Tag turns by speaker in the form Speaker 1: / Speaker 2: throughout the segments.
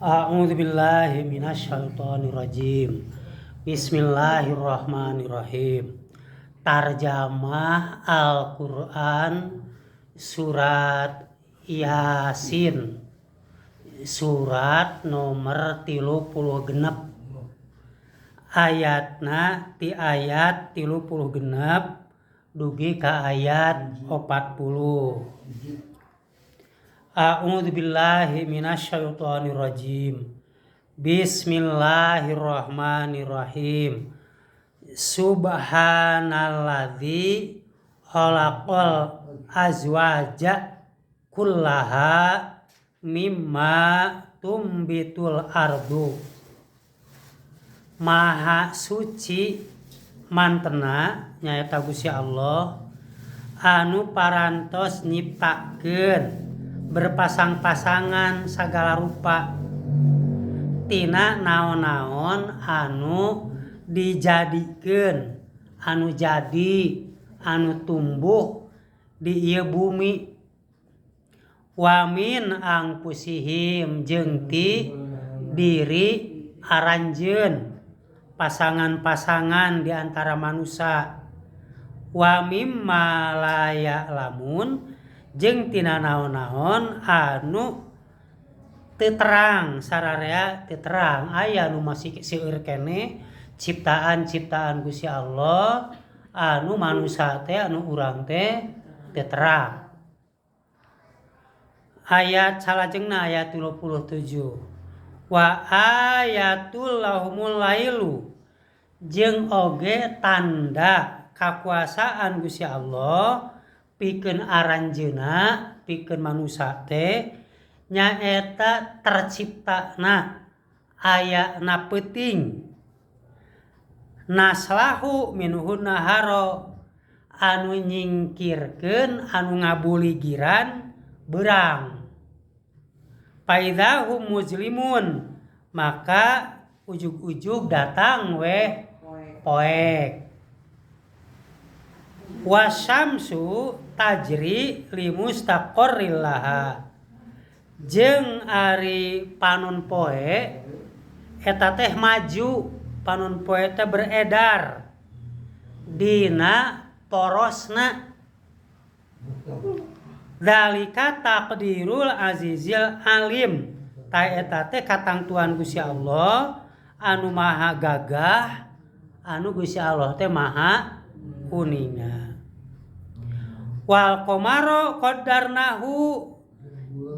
Speaker 1: A'udzubillahi minasyaitonirrajim. Bismillahirrahmanirrahim. Tarjamah Al-Qur'an surat Yasin. Surat nomor 36. Ayatna ti ayat 36 dugi ka ayat 40. A'udzubillahi minasyaitonirrajim. Bismillahirrahmanirrahim. Subhanalladzi khalaqal azwaja kullaha mimma tumbitul ardu. Maha suci mantena nyaeta Gusti Allah anu parantos nyiptakeun berpasang-pasangan sagala rupa tina naon-naon anu dijadikeun anu jadi anu tumbuh di ieu bumi wa min angpusihim jeung ti diri aranjeun pasangan-pasangan di antara manusia wa mimma la ya'lamun jeung tina naon-naon anu teu terang sararea teu terang aya nu masih seueur keneh ciptaan-ciptaan Gusti Allah anu manusia teh anu urang teh teu terang. Ayat salajengna ayat 37. Wa ayatul lahumul lailu jeung oge tanda kakuasaan Gusti Allah pikeun aranjeuna pikeun manusia teh nyaeta terciptana ayana peuting naslahu minhun naharo anu nyingkirkeun anu ngabuligiran beurang faidahum muzlimun maka ujug-ujug datang weh poek wasyamsu tajri limustaqarril laha jeung ari panon poe eta teh maju panon poe teh beredar dina porosna zalika taqdirul azizil alim ta eta teh katangtuan Gusti Allah anu maha gagah anu Gusti Allah teh maha uninga. Wal qamara qaddarnahu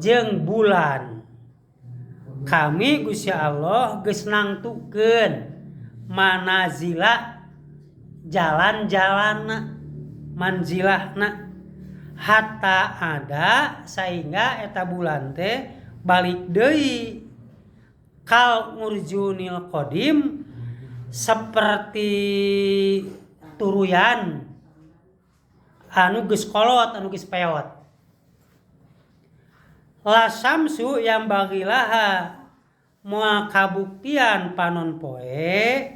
Speaker 1: jeung bulan kami Gusti Allah geus nangtukeun manazila jalan-jalanna manzilahna hatta ada sehingga eta bulan teh balik deui kal urjunil qadim seperti turuyan anu geus kolot anu geus peot. La syamsu yang bagilaha moal kabuktian panon poe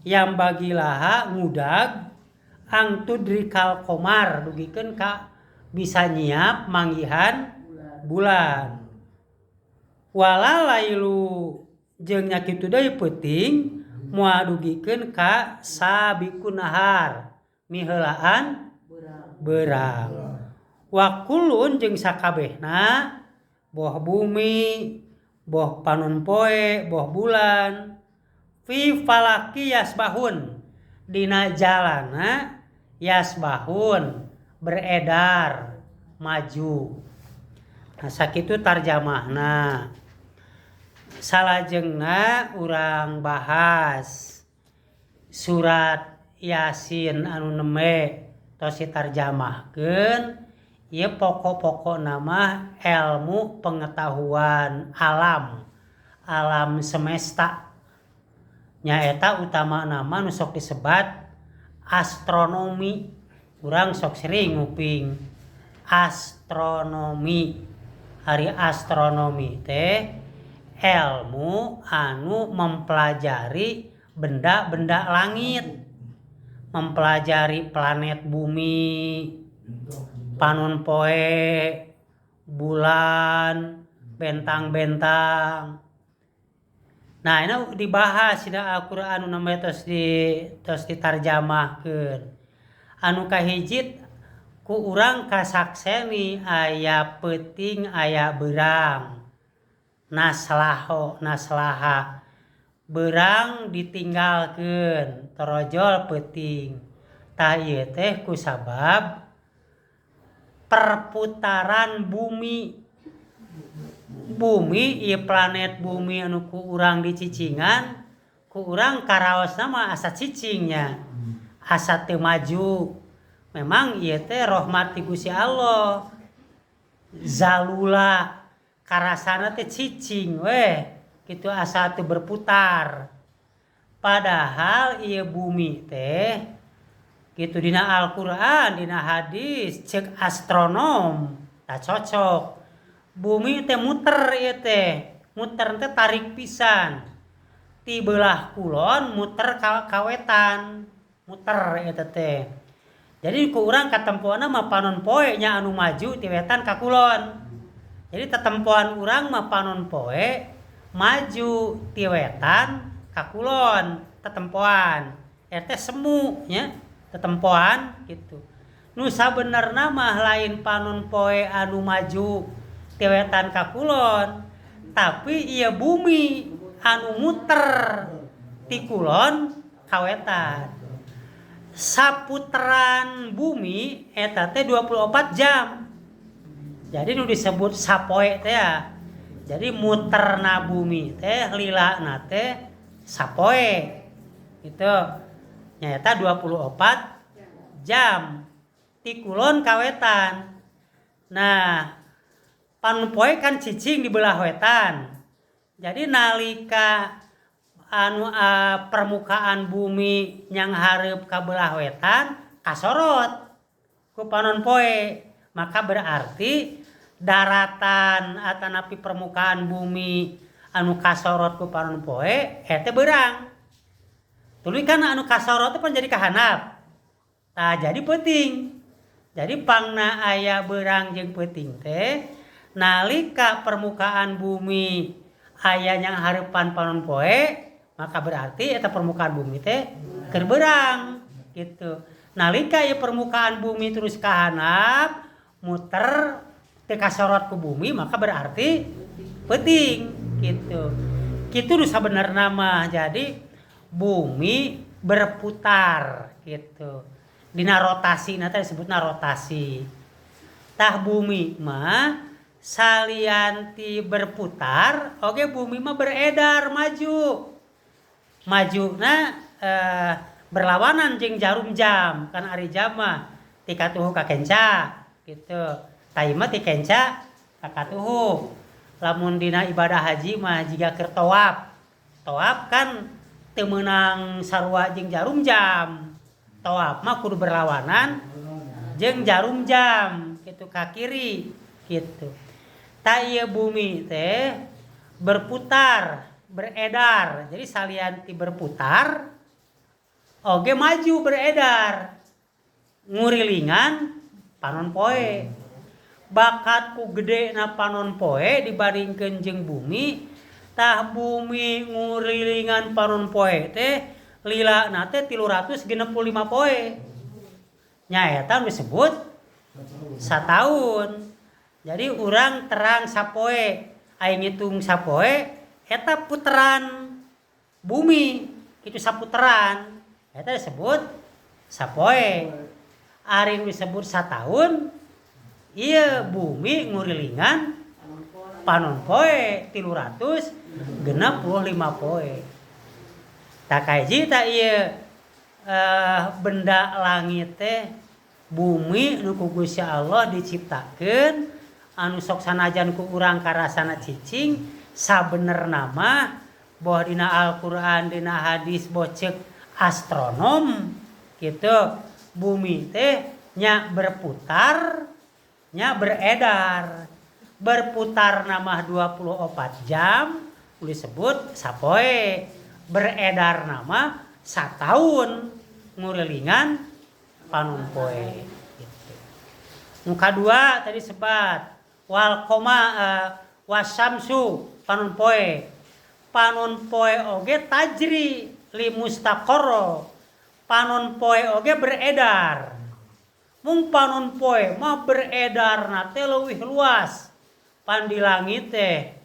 Speaker 1: yang bagilaha ngudag ang tudrikal komar dugikeun ka bisa nyiap manggihan bulan. Wala lailu jeung nya kitu deui peuting moal dugikeun ka sabikun nahar miheulaan beurang. Wa kullun jeung sakabehna boh bumi boh panon poe boh bulan fi falaki yasbahun dina jalana yasbahun beredar maju. Nah sakitu tarjamahna. Salajengna urang bahas surat Yasin anu nembe tos ditarjamahkeun ieu pokok-pokok nama ilmu pengetahuan alam, alam semesta. Nyaeta utama nama nu sok disebat astronomi. Urang sok sering nguping astronomi. Ari astronomi teh ilmu anu mempelajari benda-benda langit, mempelajari planet bumi, panon poe, bulan, bentang-bentang. Nah, ini dibahas dina Al-Qur'an nu namanya tos ditarjamahkeun. Anu kahiji ku urang kasakseni aya peuting aya beurang. Naslaho naslaha beurang ditinggalkeun torojol peuting. Tah ieu teh kusabab perputaran bumi. Bumi ieu planet bumi anu ku urang dicicingan, ku urang karaosna mah asa cicingnya, asa teu maju. Memang ieu teh rahmat ti Gusti Allah. Zalula karasana teh cicing weh, kitu asa teu berputar. Padahal ieu bumi teh kitu dina Al-Qur'an, dina hadis, cek astronom tah cocok. Bumi teh muter ieu teh, muter teh tarik pisan. Ti beulah kulon muter ka wetan, muter eta teh. Jadi ku urang katempoanna mah panon poe nya anu maju ti wetan ka kulon. Jadi tetempoan urang mah panon poe maju ti wetan ka kulon, tetempoan. Eta teh semu nya, tetempoan gitu. Nu sabenerna mah lain panon poe anu maju ti wetan ka kulon, tapi ieu bumi anu muter ti kulon ka wetan. Saputeran bumi eta teh 24 jam. Jadi nu disebut sapoe teh ya. Jadi muterna bumi teh lilana teh sapoe. Gitu. Nyaeta 24 jam ti kulon ka wetan. Nah, panon poe kan cicing di belah wetan. Jadi nalika anu permukaan bumi nyanghareup ka belah wetan kasorot ku panon poe, maka berarti daratan atanapi permukaan bumi anu kasorot ku panon poe eta beurang. Tuluy kan anu kasorot teh pan jadi kahandap. Tah jadi peuting. Jadi pangna aya beurang jeung peuting teh nalika permukaan bumi aya nyanghareupan panon poe, maka berarti eta permukaan bumi teh keur beurang gitu. Nalika ieu permukaan bumi terus kahandap muter teu kasorot ku bumi, maka berarti peuting gitu. Kitu nu sabenerna mah. Jadi bumi berputar gitu. Dina rotasi na teh disebutna rotasi. Tah bumi mah salian ti berputar, oge bumi mah beredar maju. Majuna berlawanan jeung jarum jam, kan ari jam mah ti katuhu ka kenca gitu. Tah ieu mah ti kenca ka katuhu. Lamun dina ibadah haji mah jiga keur tawaf. Tawaf kan teu meunang sarua jeung jarum jam. Tawaf mah kudu berlawanan jeung jarum jam gitu ka kiri gitu. Tah ieu bumi teh berputar, beredar. Jadi salian ti berputar oge maju beredar. Ngurilingan panon poe. Bakat ku gedena panon poe dibandingkeun jeung bumi, tah bumi ngurilingan panon poe teh lilana teh 365 poe. Nyaeta disebut sataun. Jadi urang terang sapoe, aya ngitung sapoe eta puteran bumi, kitu saputeran. Eta disebut sapoe. Ari disebut sataun, ieu bumi ngurilingan panon poe 365 poe. Tah kahiji tah ieu benda langit teh bumi nu ku Gusti Allah diciptakeun anu sok sanajan ku urang karasana cicing, sabenerna mah boh dina Al-Qur'an dina hadis boh ceuk astronom gitu, bumi teh nya berputar nya beredar. Berputar nama 24 jam disebut sapoe, beredar nama sataun ngurilingan panon poe gitu. Nu kadua tadi sebat wal koma wasamsu panon poe. Panon poe oge tajri li mustaqarra, panon poe oge beredar. Mung panon poe mah beredarna teh leuwih luas. Pan di langit teh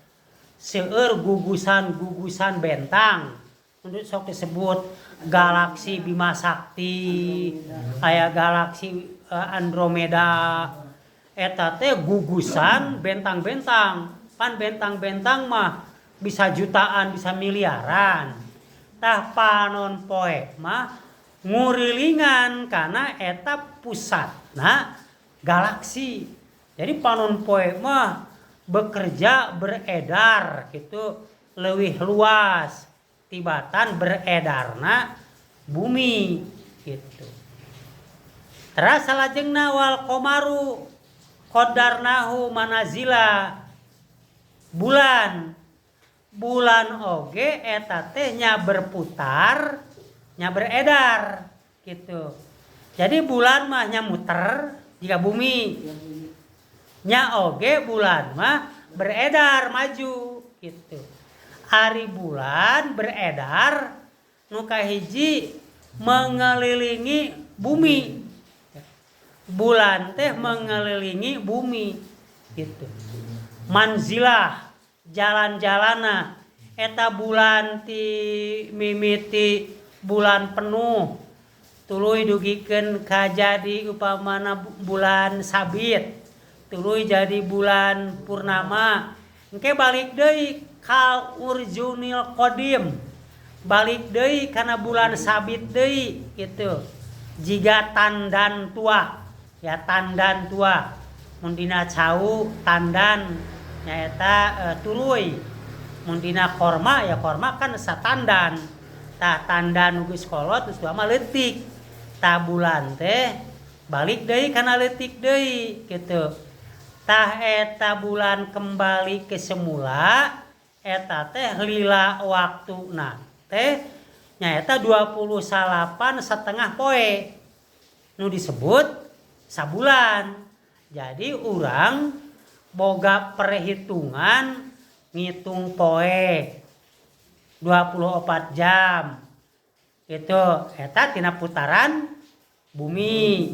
Speaker 1: seueur gugusan-gugusan bentang. Untuk sok disebut galaksi Bima Sakti, aya galaksi Andromeda. Eta teh gugusan bentang-bentang. Pan bentang-bentang mah bisa jutaan, bisa miliaran. Tah panon poe mah ngurilingan karena eta pusatna galaksi. Jadi panon poe mah bekerja beredar gitu leuwih luas tibatan beredarna bumi gitu. Teras salajengna wal qomaru qadarnahu manazila, bulan. Bulan oge eta teh nya berputar, nya beredar gitu. Jadi bulan mah nya muter jika bumi. Nya oge bulan mah beredar maju gitu. Ari bulan beredar nu kahiji mengelilingi bumi. Bulan teh mengelilingi bumi gitu. Manzilah jalan-jalana eta bulan ti mimiti bulan penuh tuluy dugikeun ka jadi upamana bulan sabit, tuluy jadi bulan purnama, engke balik deui ka urjunil qadim, balik deui kana bulan sabit deui gitu. Jiga tandan tua ya, tandan tua mun dina cau tandan nyaeta tuluy, mun dina korma ya korma kan satandan. Tah tandan geus kolot geus tua mah leutik. Tah bulan teh balik deui kana leutik deui gitu. Tah eta bulan kembali ke semula eta teh lila waktuna teh nyaeta 29,5 poe nu disebut sabulan. Jadi urang boga perhitungan ngitung poe 24 jam itu eta tina putaran bumi.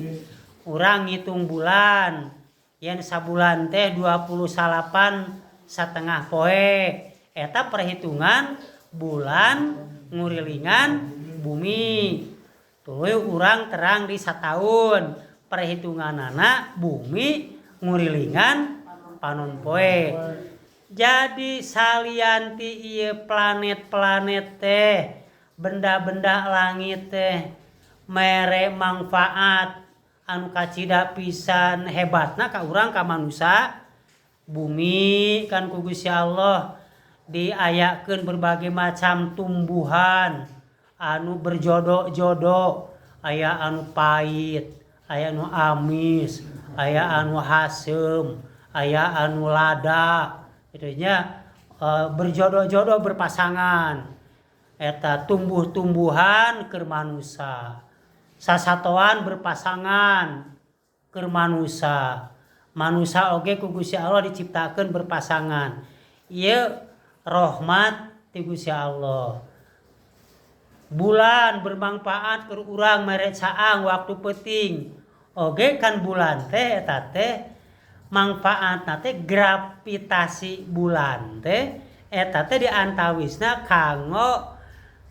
Speaker 1: Urang ngitung bulan yen sabulan teh 29,5 poe eta perhitungan bulan ngurilingan bumi. Tuluy urang terang di sataun perhitunganana bumi ngurilingan panon poe. Jadi salianti ieu planet-planet teh, benda-benda langit teh mere manfaat anu kacida pisan hebatna ka urang ka manusia. Bumi kan ku Gusti Allah diayakeun berbagai macam tumbuhan anu berjodoh-jodoh, aya anu pahit, aya anu amis, aya anu haseum, aya anu lada, itunya berjodoh-jodoh berpasangan. Eta tumbuh-tumbuhan keur manusa, sasatoan berpasangan keur manusa. Manusa oge ku Gusti Allah diciptakeun berpasangan. Ieu rahmat ti Gusti Allah. Bulan bermanfaat keur urang mere caang waktu peuting. Oge kan bulan teh eta teh mangfaatna teh gravitasi bulan teh eta teh diantawisna kanggo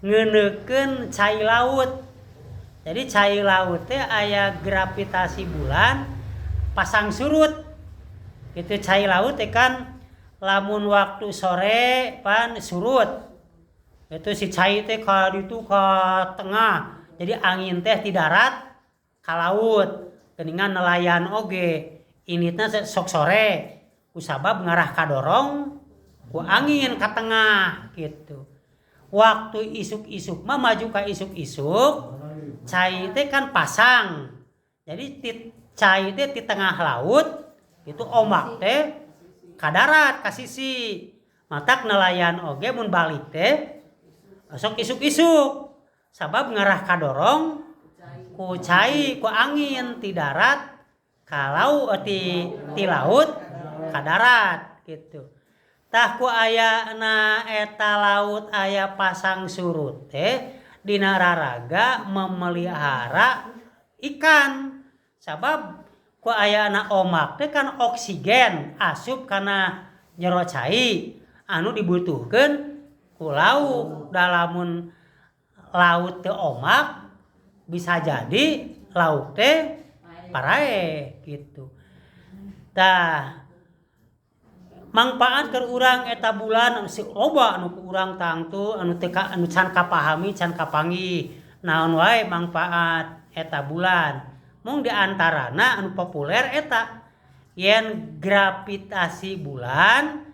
Speaker 1: ngeuneukkeun cai laut. Jadi cai laut teh aya gravitasi bulan pasang surut. Itu cai laut teh kan lamun waktu sore pan surut. Itu si cai teh ka ditu ka tengah. Jadi angin teh di darat ka laut. Geuningan nelayan oge initna sok sore kusabab ngarah kadorong ku angin ka tengah gitu. Waktu isuk-isuk mah maju ka isuk-isuk cai teh kan pasang. Jadi cai teh di tengah laut itu ombak teh ka darat ka sisi. Matak nelayan oge mun balik teh sok isuk-isuk sabab ngarah kadorong ku cai ku angin ti darat kalau ti laut ka darat gitu. Tah ku ayana eta laut aya pasang surut teh dina raraga memelihara ikan. Sabab ku ayana ombak teh kan oksigen asup kana jero cai anu dibutuhkeun ku lauk. Da lamun laut teu ombak bisa jadi lauk teh paraeh gitu. Tah mangpaat keur urang eta bulan anu loba anu ku urang tangtu anu teu anu can kapahami can kapanggih naon wae mangpaat eta bulan. Mung di antarana anu populer eta yen gravitasi bulan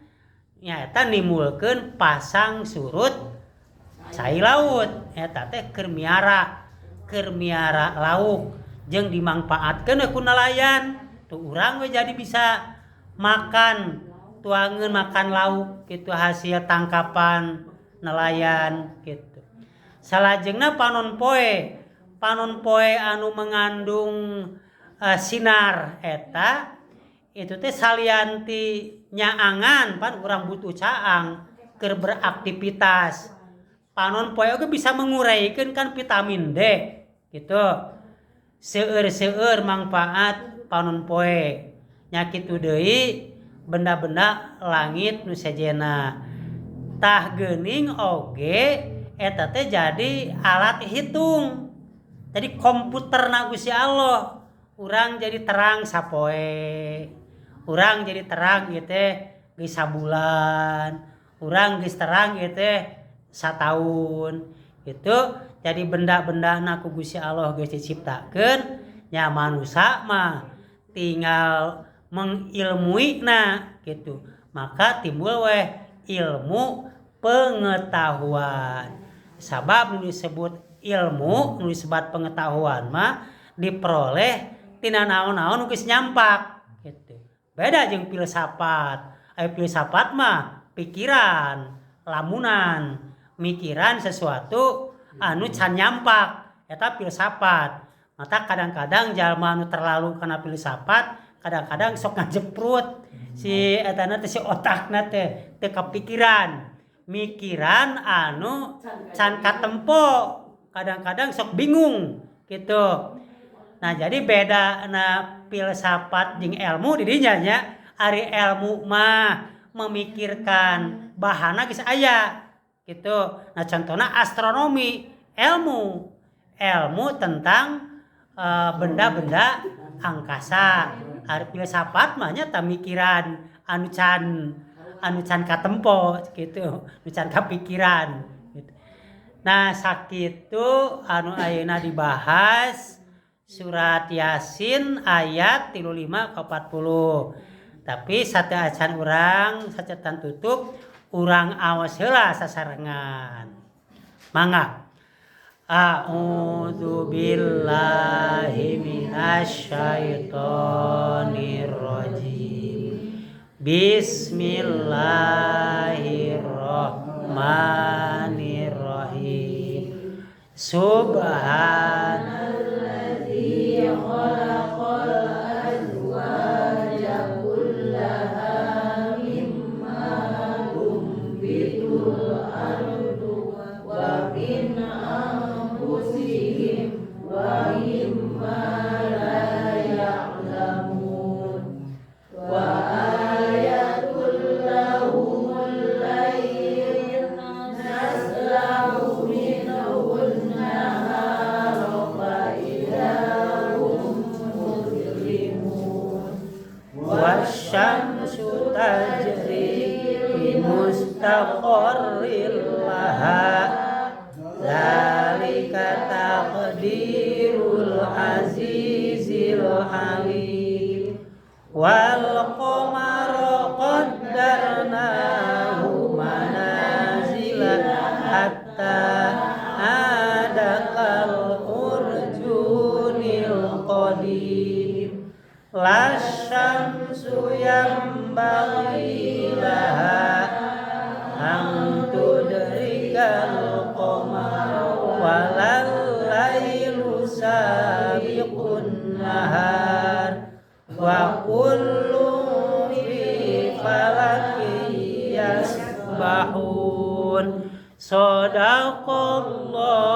Speaker 1: nyaeta nimbulkeun pasang surut cai laut eta teh keur miara lauk jeung dimangpaatkeun ku nelayan tuh urang we jadi bisa makan tuangeun makan lauk gitu hasil tangkapan nelayan gitu. Salajengna panon poe anu mengandung sinar eta itu teh salianti nyaangan pan urang butuh caang keur beraktivitas. Panon poe oge bisa menguraikeun kan vitamin D gitu. Seueur-seueur mangfaat panon poe. Nya kitu deui benda-benda langit nu sejenna. Tah geuning oge eta teh jadi alat hitung. Jadi komputerna Gusti Allah. Urang jadi terang sapoe. Urang jadi terang ieu teh geus sabulan. Urang geus terang ieu teh sataun. Gitu. Jadi benda-bendana ku Gusti Allah geus diciptakeun nya manusa mah tinggal mengilmuina gitu. Maka timbul weh ilmu pengetahuan. Sabab nu disebut ilmu, nu disebut pengetahuan mah diperoleh tina naon-naon nu geus nyampak gitu. Beda jeung filsafat. Aya filsafat mah pikiran, lamunan, mikiran sesuatu anu can nyampak eta filsafat. Mata kadang-kadang jalma anu terlalu kana filsafat kadang-kadang sok ngajeprut si etana teh si otakna teh teu kapikiran mikiran anu can katempo kadang-kadang sok bingung gitu. Nah jadi beda na filsafat jeung ilmu di dinya nya. Ari ilmu mah memikirkan bahana geus aya gitu. Nah contohna astronomi ilmu tentang benda-benda angkasa. Ari filsafat mah nya mikiran anu can katempo gitu, anu can kapikiran gitu. Nah sakitu anu ayeuna dibahas surat Yasin ayat 35 ke 40. Tapi sateuacan urang sacetan tutup urang awas heula sasarengan. Mangga. A'udzu billahi minasyaitonir rajim. Bismillahirrahmanirrahim. Subhanalladzi khalaqal azwaja kullaha mimma tumbitul ardu wa min anfusihim wa mimma la ya'lamun. Wa ayatul lahumul lail naslahu minhun nahara fa idahum mudlimun. Wasyamsu tajri li mustaqarril laha dzalika taqdirul azizil alim. Wal qamara qaddarnahu manazila hatta adakal urjunil qadim. La syamsu yanbaghi laha an tudrikal qamar walal lailu sabiqun nahar wa kullun fi falakin Sadaqallahul.